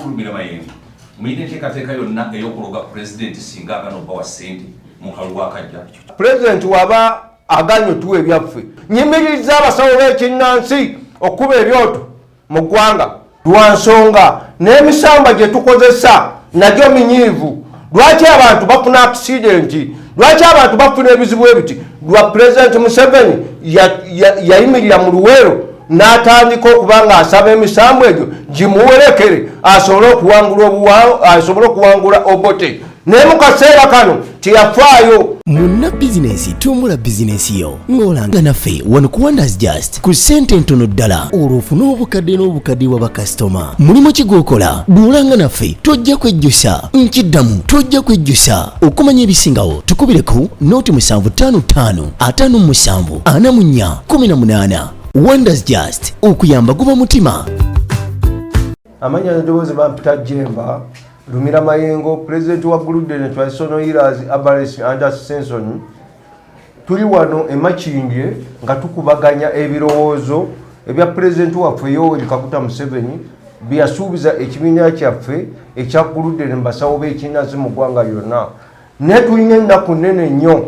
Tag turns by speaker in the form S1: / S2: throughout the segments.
S1: Lumira Mayengo, mulina enteekateeka yonna ey'okuloga pulezidenti singa agana obbawa ssente mu kalulu akajja?
S2: Pulezidenti waba aganye otuwa ebyaffe, nyimiriza abasawo b'ekinnansi okuba ebyoto mu ggwanga lwa nsonga n'emisamba gye tukozesa nagyo minyiivu. Lwaki abantu bafuna akisidenti? Lwaki abantu bafuna ebizibu ebiti? Lwa Pulezidenti Museveni yayimirira mu Luweero n'atandika okuba nga asaba emisambu egyo gimuwerekere asobole okuwangula Obote, naye mu kaseera kano teyafaayo.
S3: Munna bizinensi, tumbula bizinensi yo ng'olanga naffe wano ku Wonders Just ku ssente entono ddala, olwo ofune obukadde n'obukadde bwa bakasitoma. Mulimu ki gw'okola? Bw'olanga naffe tojja kwejjusa. Nkiddamu, tojja kwejjusa. Okumanya ebisingawo tukubire ku 0755 57 44 18. Wonders Just, okuyamba guba mutima.
S2: Amanya n'eddoboozi bampita Jemba Lumira Mayengo, pulezidenti wa Guludene Traditional Healers Herbalists and Association. Tuli wano e Makindye nga tukubaganya ebirowoozo ebya pulezidenti waffe Yoweri Kaguta Museveni bye yasuubiza ekibiina kyaffe ekya Guludene mu basawo b'ekinnansi mu ggwanga lyonna. Naye tulina ennaku nnene nnyo.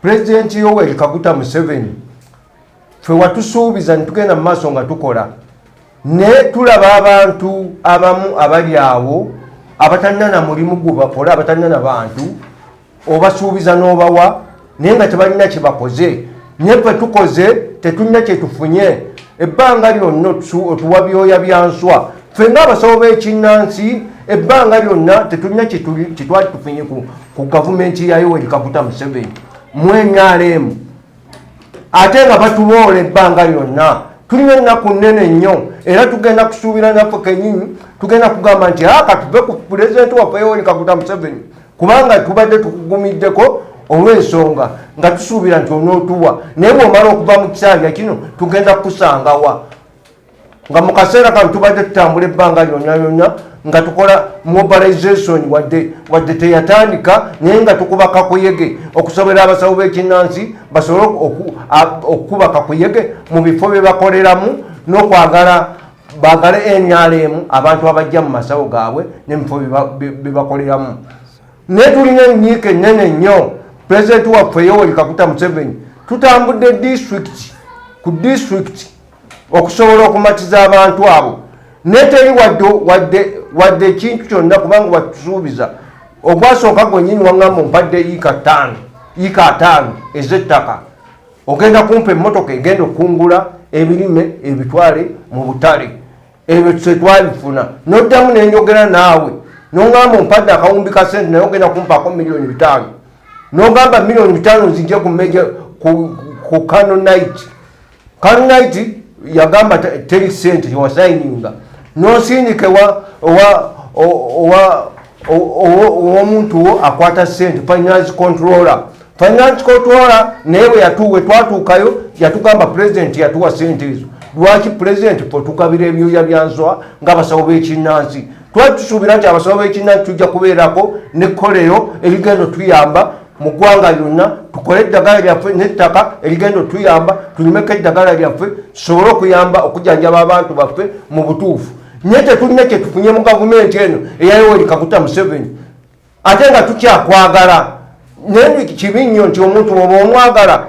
S2: Pulezidenti Yoweri Kaguta Museveni, ffe watusuubiza ne tugenda mu maaso nga tukola, naye tulaba abantu abamu abali awo abatalina na mulimu gwe bakola, abatalina na bantu, obasuubiza n'obawa naye nga tebalina kye bakoze. Naye ffe tukoze, tetulina kyetufunye. Ebbanga lyonna otuwa byoya bya nswa. Ffe ng'abasawo b'ekinnansi, ebbanga lyonna tetulina kyetwali tufunye ku gavumenti ya Yoweri Kaguta Museveni mu NRM, ate nga batuboola ebbanga lyonna. Tulina ennaku nnene nnyo, era tugenda kusuubira naffe kenyini tugenda kugamba nti aka tuve ku pulezidenti waffe Yoweri Kaguta Museveni, kubanga tubadde tukugumiddeko olw'ensonga nga tusuubira nti onootuwa, naye bw'omala okuva mu kisanja kino tugenda kukusangawa? Nga mu kaseera kano tubadde tutambula ebbanga lyonna lyonna nga tukola mobilization, wadde teyatandika, naye nga tukuba kakuyege okusobera abasawo b'ekinnansi basobole okukuba kakuyege mu bifo bye bakoleramu n'okwagala baagale NRM abantu abajja mu masawo gaabwe n'ebifo bye bakoleramu. Naye tulina enyiika ennene nnyo. Pulezidenti waffe Yoweri Kaguta Museveni, tutambudde district ku district okusobola okumatiza abantu abo, naye teri wadde ekintu kyonna, kubanga watusuubiza ogwasooka gwenyini waŋŋamba ompadde yiika 5, yiika 50 ez'ettaka, ogenda kumpa emmotoka egenda okukungula ebirime ebitwale mu butale. Ebyo tetwabifuna. Noddamu nenjogera naawe, noŋŋamba ompadde akawumbi ka sente, naye ogenda kumpaako miliyoni 5. Nogamba miliyoni 5 nzije ku meja ku Candle Night. Candle Night yagamba teri sente tewasayininga, nosindika owa ow'omuntu wo akwata sente, finance controller. Finance controller naye bwe yatuwe twatuukayo, yatugamba president yatuwa sente ezo. Lwaki president fe tugabira ebyoya bya nswa ng'abasawo b'ekinnansi? Twali tusuubira nti abasawo b'ekinnansi tujja kubeerako nekkolero erigenda otuyamba mu ggwanga lyonna, tukole eddagala lyaffe, n'ettaka erigenda otuyamba tulimeko eddagala lyaffe, tusobole okuyamba okujjanjaba abantu baffe mu butuufu. Naye tetulina kyetufunye mu gavumenti eno eya Yoweri Kaguta Museveni, ate nga tukyakwagala. Naye kibi nnyo nti omuntu oba omwagala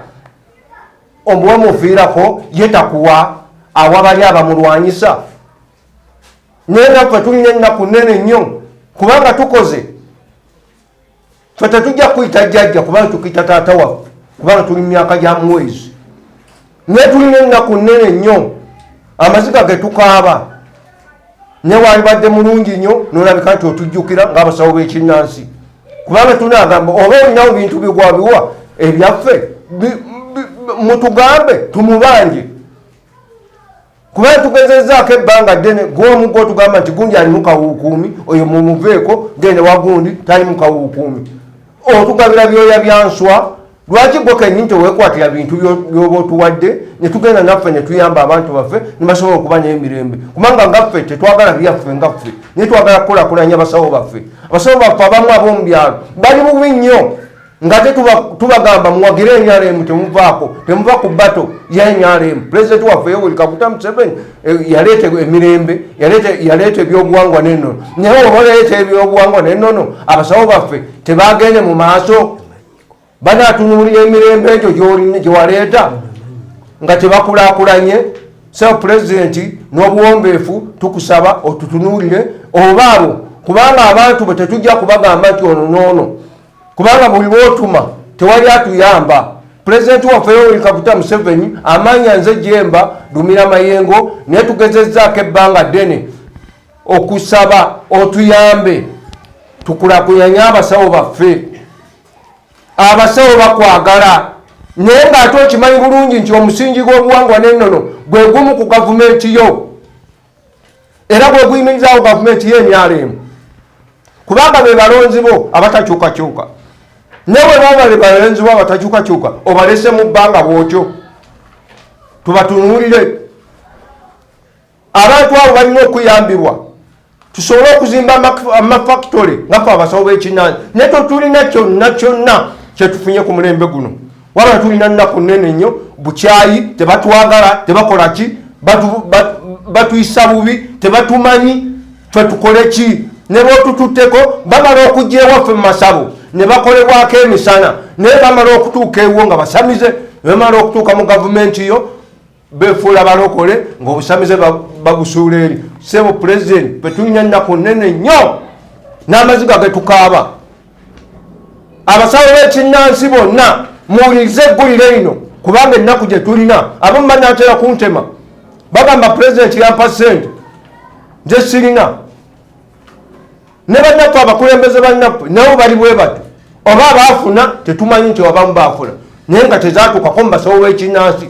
S2: omuwa muviirako, ye takuwa, awa bali abamulwanyisa. Naye naffe tulina ennaku nnene nnyo kubanga tukoze. Ffe tetujja kuyita jjajja kubanga tukiyita taata waffe, kubanga tuli mu myaka gya muwezi. Naye tulina ennaku nnene nnyo, amaziga ge tukaaba. Ne walibadde mulungi nnyo nolabika nti otujjukira ng'abasawo b'ekinnansi, kubanga tunagamba oba olinawo bintu bigwabiwa ebyaffe, mutugambe tumubanje, kubanga tugezezaako ebbanga ddene. Gwomu gwotugamba nti gundi alimu kawukuumi, oyo mumuveeko, genda wa gundi talimu kawukuumi. Otugabira byoya bya nswa. Lwaki gwe kenyini tewekwatira bintu byoba otuwadde, netugenda naffe netuyamba abantu baffe nebasobola okuba n'emirembe? Kubanga ngaffe tetwagala byaffe ngaffe, naye twagala kukulakulanya basawo baffe. Abasawo baffe abamu ab'omu byalo bali bubi nnyo. Nga te tubagamba muwagire NRM, temuvaako, temuva ku bato ya NRM. Pulezidenti waffe Yoweri Kaguta Museveni yaleeta emirembe, yaleeta ebyobuwangwa n'ennono. Naye oba oleeta ebyobuwangwa n'ennono, abasawo baffe tebagende mu maaso, banatunuulira emirembe egyo gyewaleeta nga tebakulakulanye. So pulezidenti, n'obuwombeefu tukusaba otutunuulire oba abo, kubanga abantu bwe tetujja kubagamba nti ono n'ono, kubanga buli lwotuma tewali atuyamba. Pulezidenti waffe Yoweri Kaguta Museveni, amaanya nze Jemba Lumira Mayengo, naye tugezezzaako ebbanga ddene okusaba otuyambe tukulakulanye abasawo baffe. Abasawo bakwagala, naye ng'ate okimanyi bulungi nti omusingi gw'obuwangwa n'ennono gwe gumu ku gavumenti yo, era gwe guyimirizaawo gavumenti y'NRM, kubanga be balonzi bo abatakyukakyuka. Naye bwe baba be balonzi bo abatakyukakyuka, obalese mu bbanga bwotyo. Tubatunuulire abantu abo, balina okuyambibwa tusobole okuzimba amafactory nga fe abasawo b'ekinansi. Naye tetulina kyonna kyonna kyetufunye ku mulembe guno, wabula tulina nnaku nnene nnyo, bukyayi, tebatwagala, tebakola ki, batuyisa bubi, tebatumanyi. Fe tukole ki? Ne bwotututteko, bamala okujja ewaffe mu masabo ne bakolebwako emisana, naye bamala okutuuka ewo nga basamize, bamala okutuuka mu gavumenti yo befuula balokole, ng'obusamize babusuula eri. Sebo pulezidenti, fe tulina ennaku nnene nnyo n'amaziga getukaaba. Abasawo b'ekinnansi bonna, muwulirize eggulire lino, kubanga ennaku gye tulina, abamu banatera kuntema, bagamba pulezidenti yampa ssente, nze sirina. Ne bannaffe abakulembeze bannaffe nabo bali bwe batyo, oba abaafuna tetumanyi nti abamu baafuna, naye nga tezatuukako mu basawo b'ekinnansi.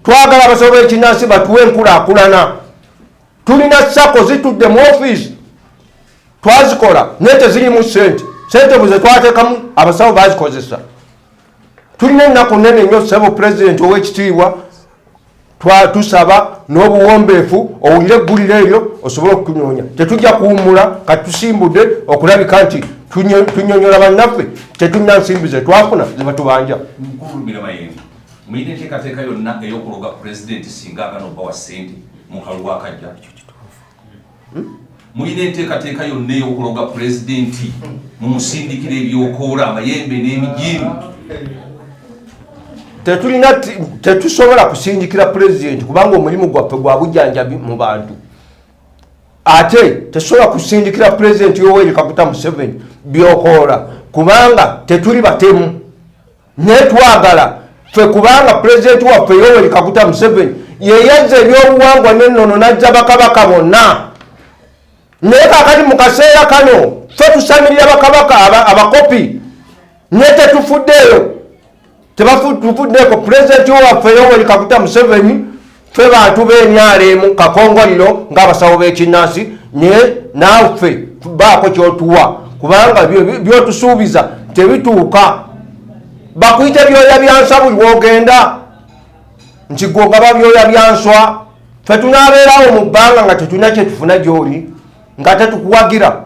S2: Twagala abasawo b'ekinnansi batuwe enkulaakulana. Tulina SACCO zitudde mu ofiisi, twazikola naye tezirimu sente. Sente bwe zetwateekamu abasawo bazikozesa. Tulina ennaku nene nnyo. Ssebo pulezidenti ow'ekitiibwa, tusaba n'obuwombeefu owulire eggulire eryo osobole okutunoonya. Tetujja kuwummula, kati tusimbudde okulabika nti tunyonyola bannaffe, tetulina nsimbi zetwafuna zebatubanja.
S1: Mukulu Mayengo, mulina enteekateeka yonna ey'okuloga pulezidenti singa agana obbawa ssente mu kalulu akajja? Mulina enteekateeka yonna ey'okuloga pulezidenti, mumusindikira ebyokoola, amayembe n'emijimu?
S2: Tetulina, tetusobola kusindikira pulezidenti, kubanga omulimu gwaffe gwa bujjanjabi mu bantu. Ate tetusobola kusindikira pulezidenti Yoweri Kaguta Museveni byokoola, kubanga tetuli batemu. Naye twagala ffe, kubanga pulezidenti waffe Yoweri Kaguta Museveni yeyazza ebyobuwangwa n'ennono, n'ajja bakabaka bonna. Naye kakati mu kaseera kano ffe tusamirira bakabaka abakopi, naye tetufuddeeyo, tebatufuddeeko. Pulezidenti waffe Yoweri Kaguta Museveni, ffe bantu b'NRM kakongoliro ng'abasawo b'ekinnansi, naye naffe baako kyotuwa, kubanga byotusuubiza tebituuka. Bakuyita byoya byanswa buli wogenda, nti gwe ogaba byoya byanswa. Ffe tunaabeerawo mu bbanga nga tetulina kyetufuna gyoli, nga tetukuwagira.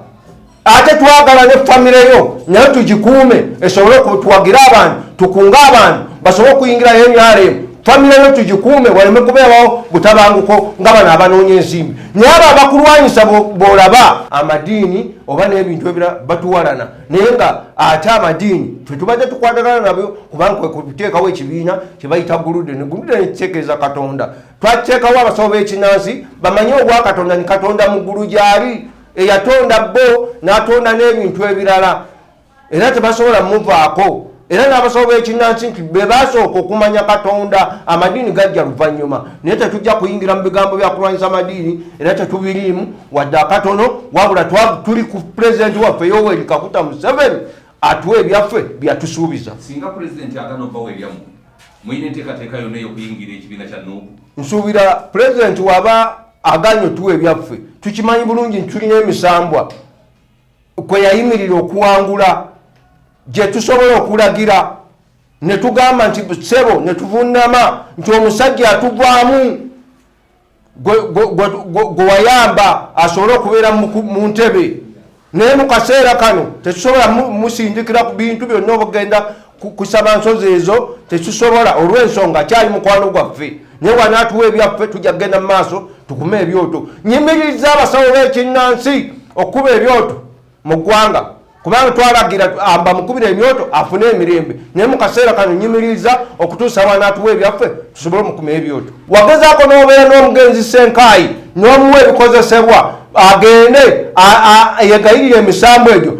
S2: Ate twagala ne famire yo naye tugikuume, esobole tuwagire abantu, tukunge abantu basobole okuyingirayo NRM. Famire yo tugikuume, waleme kubeerawo butabanguko nga bano abanoonya ensimbi. Naye abo abakulwanyisa bwolaba amadiini oba n'ebintu ebirala batuwalana, naye nga ate amadiini fe tubadde tukwatagana nabyo, kubanga kwe kuteekawo ekibiina kyebayita Guludeni. Guludeni kitegeeza Katonda. Twakiteekawo abasawo b'ekinansi bamanye obwakatonda, ni Katonda mu ggulu gyali eyatonda bo n'atonda n'ebintu ebirala, era tebasobola muvaako. Era n'abasawo b'ekinansi nti be basooka okumanya Katonda, amadiini gajja luvannyuma. Naye tetujja kuyingira mu bigambo bya kulwanyisa madiini, era tetubiriimu wadde akatono. Wabula tuli ku pulezidenti waffe Yoweri Kaguta Museveni, atuwa ebyaffe byatusuubiza.
S1: Singa pulezidenti agana obbawa ebyammwe, mulina enteekateeka yonna ey'okuyingira ekibiina kya NUP?
S2: Nsuubira pulezidenti waba aganye otuwa ebyaffe, tukimanyi bulungi nti tulina emisambwa kwe yayimirira okuwangula, gye tusobola okulagira ne tugamba nti ssebo, ne tuvunama nti omusajja atuvaamu gwe wayamba asobole okubeera mu ntebe. Naye mu kaseera kano tetusobola musindikira ku bintu byonna obugenda kusaba nsozi ezo, tetusobola olw'ensonga akyali mukwano gwaffe. Naye wanaatuwa ebyaffe tujja kugenda mu maaso tukume ebyoto. Nyimiriza abasawo b'ekinnansi okukuba ebyoto mu ggwanga, kubanga twalagira bamukubira emyoto afune emirembe. Naye mu kaseera kano nyimiriza okutuusa wanaatuwa ebyaffe tusobole omukuma ebyoto. Wagezaako n'obeera n'omugenzi Ssenkaayi n'omuwa ebikozesebwa agende yegayirire emisambu egyo,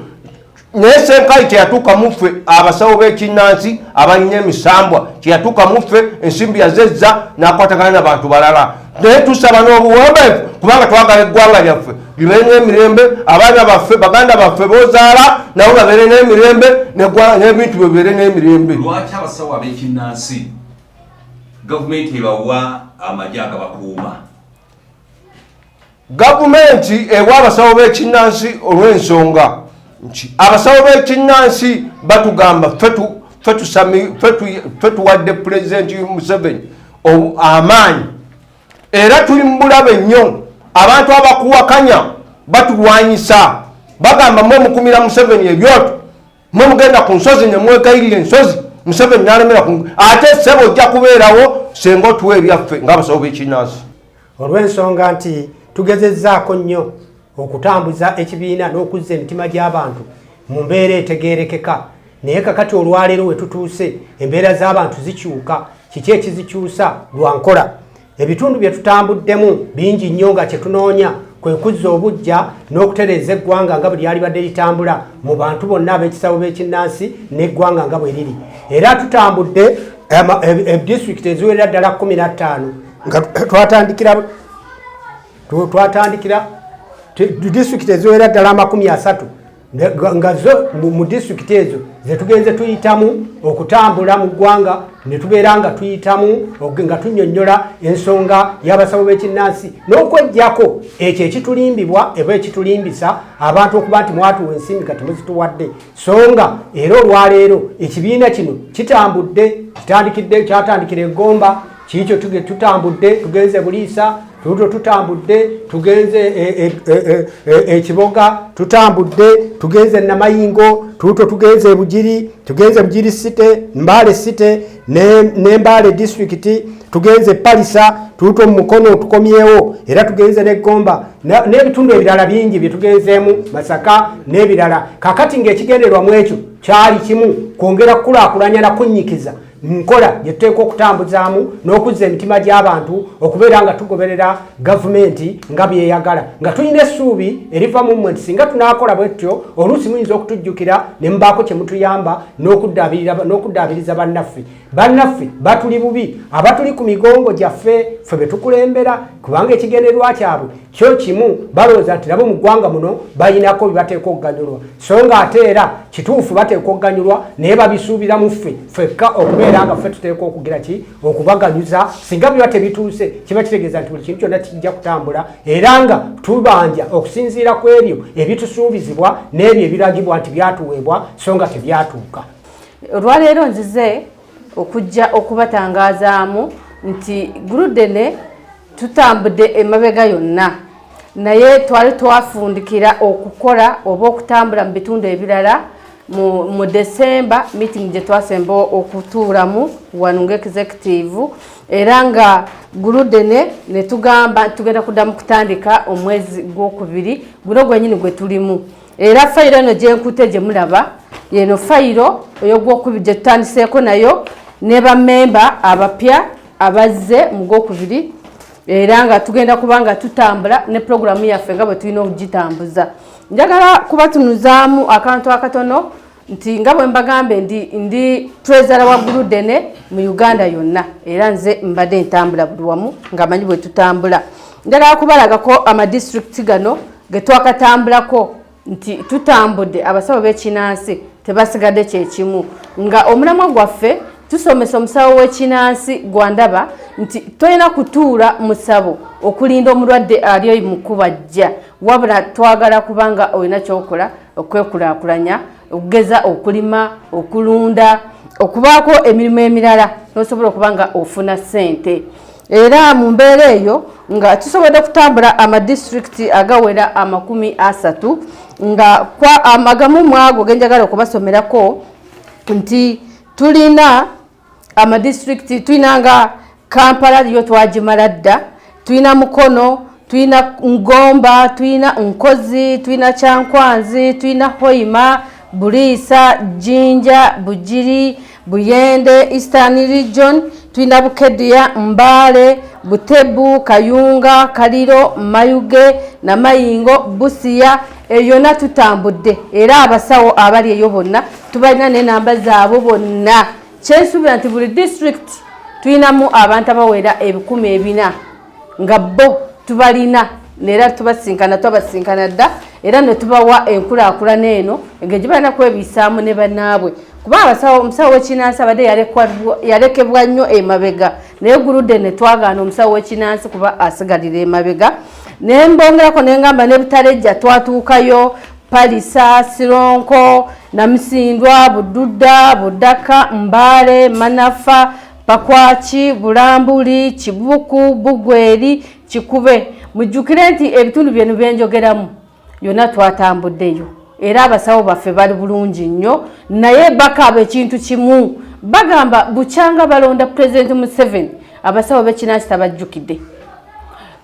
S2: naye Ssenkayi teyatuuka muffe. Abasawo b'ekinnansi abalina emisambwa teyatuuka muffe, ensimbi yazezza n'akwatagana n'abantu balala. Naye tusaba n'obuwombeefu, kubanga twagala eggwanga lyaffe libeere n'emirembe, abaana baffe, baganda baffe bozaala nabo babeere n'emirembe, n'ebintu bibeere n'emirembe.
S1: Lwaki abasawo ab'ekinnansi gavumenti ebawa amagye agabakuuma?
S2: Gavumenti ewa abasawo b'ekinnansi olw'ensonga nti abasawo b'ekinnansi batugamba ffe tuwadde Pulezidenti Museveni amaanyi, era tuli mu bulabe nnyo. Abantu abakuwakanya batulwanyisa, bagamba mwe mukumira Museveni ebyoto, mwe mugenda ku nsozi ne mwegayirira ensozi, Museveni n'alemera ku ate ssebo ojja kubeerawo senga otuwa ebyaffe ng'abasawo b'ekinnansi.
S4: Olw'ensonga nti tugezezzaako nnyo okutambuza ekibiina n'okuzza emitima gy'abantu mu mbeera etegeerekeka, naye kakati olwaleero we tutuuse embeera z'abantu zikyuka. Kiki ekizikyusa? Lwa nkola. Ebitundu bye tutambuddemu bingi nnyo, nga kye tunoonya kwe kuzza obuggya n'okutereeza eggwanga nga bwe lyalibadde litambula mu bantu bonna ab'ekisawo b'ekinnansi n'eggwanga nga bwe liri. Era tutambudde disitulikiti eziwerera ddala 15, nga twatandikira disitulikiti eziwerera ddala 30, nga zo mu disitulikiti ezo zetugenze tuyitamu okutambula mu ggwanga, ne tubeera nga tuyitamu nga tunnyonnyola ensonga y'abasawo b'ekinnansi n'okweggyako ekyo ekitulimbibwa eba ekitulimbisa abantu okuba nti mwatuwa ensimbi kati muzituwadde. So nga era olwaleero ekibiina kino kitambudde, kitandikidde, kyatandikira Egomba, kiikyo tutambudde tugenze Buliisa, tuto tutambudde tugenze Ekiboga, tutambudde tugenze Namayingo, tuto tugenze Bugiri, tugenze Bugiri City, Mbale City ne Mbale District, tugenze Palisa, tuto Mukono tukomyewo, era tugenze ne Gomba n'ebitundu ebirala bingi bye tugenzeemu, Masaka n'ebirala. Kakati ng'ekigendererwa mu ekyo kyali kimu, kwongera kukulaakulanya na kunnyikiza nkola gye tuteekwa okutambuzaamu n'okuzza emitima gy'abantu okubeera nga tugoberera gavumenti nga byeyagala, nga tulina essuubi eriva mu mmwe nti singa tunaakola bwe tutyo, oluusi muyinza okutujjukira ne mubaako kye mutuyamba n'okuddaabiriza bannaffe. Bannaffe batuli bubi, abatuli ku migongo gyaffe ffe be tukulembera, kubanga ekigendererwa kyabwe kyo kimu, balowooza nti nabo mu ggwanga muno balinako bye bateekwa okuganyulwa. So nga ate era kituufu bateekwa okuganyulwa, naye babisuubira mu ffe ffekka okubeera nga ffe tuteekwa okugira ki okubaganyuza. Singa biba tebituuse, kiba kitegeeza nti buli kintu kyonna kijja kutambula, era nga tubanja okusinziira ku ebyo ebitusuubizibwa n'ebyo ebiragibwa nti byatuweebwa, so nga tebyatuuka.
S5: Olwaleero nzize okujja okubatangazaamu nti Guludene tutambudde emabega yonna, naye twali twafundikira okukola oba okutambula mu bitundu ebirala mu December meeting gye twasemba okutuulamu wano nga executive, era nga Guludene ne tugamba tugenda kuddamu kutandika omwezi gwokubiri guno gwenyini gwe tulimu. Era fayiro eno gyenkute gye mulaba yeno fayiro ey'ogwokubiri gye tutandiseeko nayo ne bammemba abapya abazze mu gwokubiri, era nga tugenda kuba nga tutambula ne pulogulaamu yaffe nga bwe tulina okugitambuza. Njagala kubatunuzaamu akantu akatono nti nga bwe mbagambe ndi treasurer wa Guludene mu Uganda yonna, era nze mbadde ntambula buli wamu nga manyi bwe tutambula. Njagala kubalagako amadistrict gano ge twakatambulako nti tutambudde, abasawo b'ekinansi tebasigadde kyekimu, nga omulamwa gwaffe tusomesa omusawo w'ekinansi gwandaba nti tolina kutuula musabo okulinda omulwadde ali mu kubajja, wabula twagala kubanga olina kyokola okwekulaakulanya, okugeza okulima, okulunda, okubaako emirimu emirala n'osobola okuba nga ofuna ssente. Era mu mbeera eyo Nga tusobodde okutambula amadisitulikiti agawera 30, nga kwa agamu mwago genjagala okubasomerako nti tulina amadisitulikiti, tulina nga Kampala yo twagimala dda, tulina Mukono, tulina Ngomba, tulina Nkozi, tulina Kyankwanzi, tulina Hoima, Buliisa, Jinja, Bugiri, Buyende, Eastern Region, tulina Bukedia, Mbale, Butebu, Kayunga, Kaliro, Mayuge, Namayingo, Busiya. Eyo yonna tutambudde, era abasawo abali eyo bonna tubalina n'enamba zaabo bonna. Kyensuubira nti buli district tulinamu abantu abawera 4000 nga bo tubalina, era tubasinkana, twabasinkana dda, era ne tubawa enkulaakulana eno engeri gye balina kwebisaamu ne bannaabwe, kuba abasawo, omusawo w'ekinansi abadde yalekebwa nnyo emabega, naye guludde ne twagaana omusawo w'ekinansi kuba asigalira emabega. Ne mbongerako ne ngamba ne Butalejja twatuukayo, Palisa, Sironko, Namisindwa, Bududda, Budaka, Mbale, Manafa, Pakwaki, Bulambuli, Kibuku, Bugweri, Kikube. Mujjukire nti ebitundu byeno byenjogeramu yonna twatambuddeyo, era abasawo baffe bali bulungi nnyo, naye bakaaba ekintu kimu. Bagamba bukyanga balonda Pulezidenti Museveni, abasawo b'ekinansi tabajjukidde.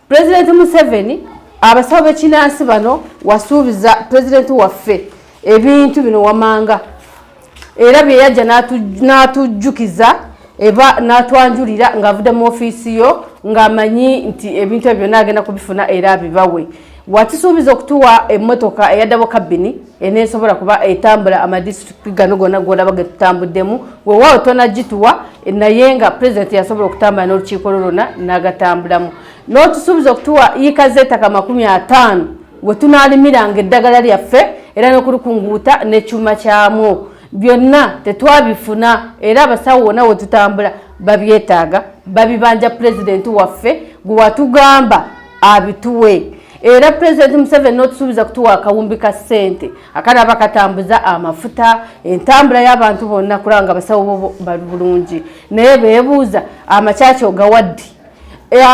S5: Pulezidenti Museveni, abasawo b'ekinansi bano wasuubiza pulezidenti waffe ebintu bino wamanga, era bye yajja n'atujjukiza eba n'atwanjulira ng'avudde mu ofiisi yo, ng'amanyi nti ebintu ebyo byonna agenda kubifuna era abibawe. Watusuubiza okutuwa emmotoka eya double cabin eneesobola kuba etambula amadisitulikiti gano gonna golaba ge tutambuddemu. Weewaawo tonagituwa, naye nga pulezidenti yasobola okutambula n'olukiiko lwo lwonna n'agatambulamu. N'otusuubiza okutuwa yiika z'ettaka 50 we tunaalimiranga eddagala lyaffe era n'okulikunguuta n'ekyuma kyamwo. Byonna tetwabifuna, era abasawo wonna we tutambula babyetaaga, babibanja pulezidenti waffe gwe watugamba abituwe. Era Pulezidenti Museveni n'otusuubiza kutuwa akawumbi ka ssente akalaba katambuza amafuta, entambula y'abantu bonna, kulaba nga abasawo bo bali bulungi. Naye beebuuza, amakyaki ogawaddi?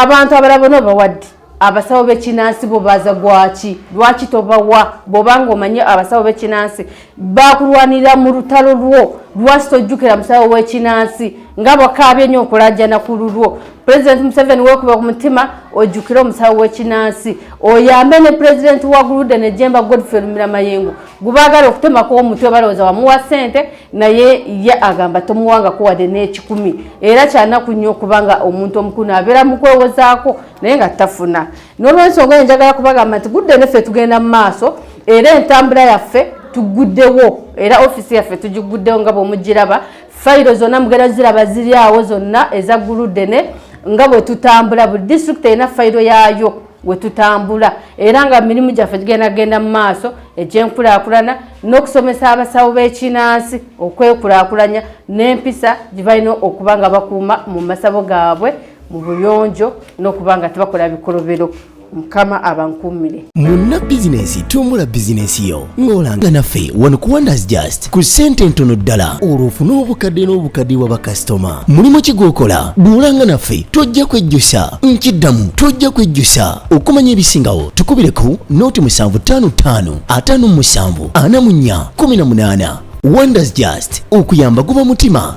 S5: Abantu abalala bonna obawaddi, abasawo b'ekinansi bo baza gwaki? Lwaki tobawa? Bw'obanga omanyi abasawo b'ekinansi bakulwanirira mu lutalo lwo, lwaki tojjukira musawo w'ekinansi nga bwakaabye nnyo okulajjana ku lulwo? Pulezidenti Museveni, weekuba ku mutima ojjukire omusawo w'ekinansi, oyambe ne pulezidenti wa Gulude ne Jemba Godfrey Lumira Mayengo gubaagala okutemako omutwe. Balowooza wamuwa ssente, naye ye agamba tomuwangako wadde n'ekikumi. Era kyanaku nnyo okubanga omuntu omukulu abeera mu kwewozaako naye nga tafuna. N'olwensonga eyo njagala kubagamba nti gudde neffe tugenda mu maaso, era entambula yaffe tuguddewo, era ofiisi yaffe tugiguddewo nga bwemugiraba. Fayiro zonna mugenda ziraba ziri awo zonna eza Guluddene nga bwe tutambula. Buli disitulikiti erina fayiro yaayo we tutambula, era nga mirimu gyaffe gigenda genda mu maaso egyenkulaakulana n'okusomesa abasawo b'ekinansi okwekulaakulanya n'empisa gye balina okuba nga bakuuma mu masabo gaabwe mu buyonjo n'okuba nga tebakola bikolobero. Mukama abankuumire.
S3: Munna bizinensi, tumbula bizinensi yo ng'olanga naffe wano ku Wonders Just ku ssente entono ddala, olwo ofune obukadde n'obukadde bwa bakasitoma. Mulimu ki gw'okola? Bw'olanga naffe tojja kwejjusa. Nkiddamu, tojja kwejjusa. Okumanya ebisingawo tukubire ku 0755 57 44 18. Wonders Just, okuyamba guba mutima.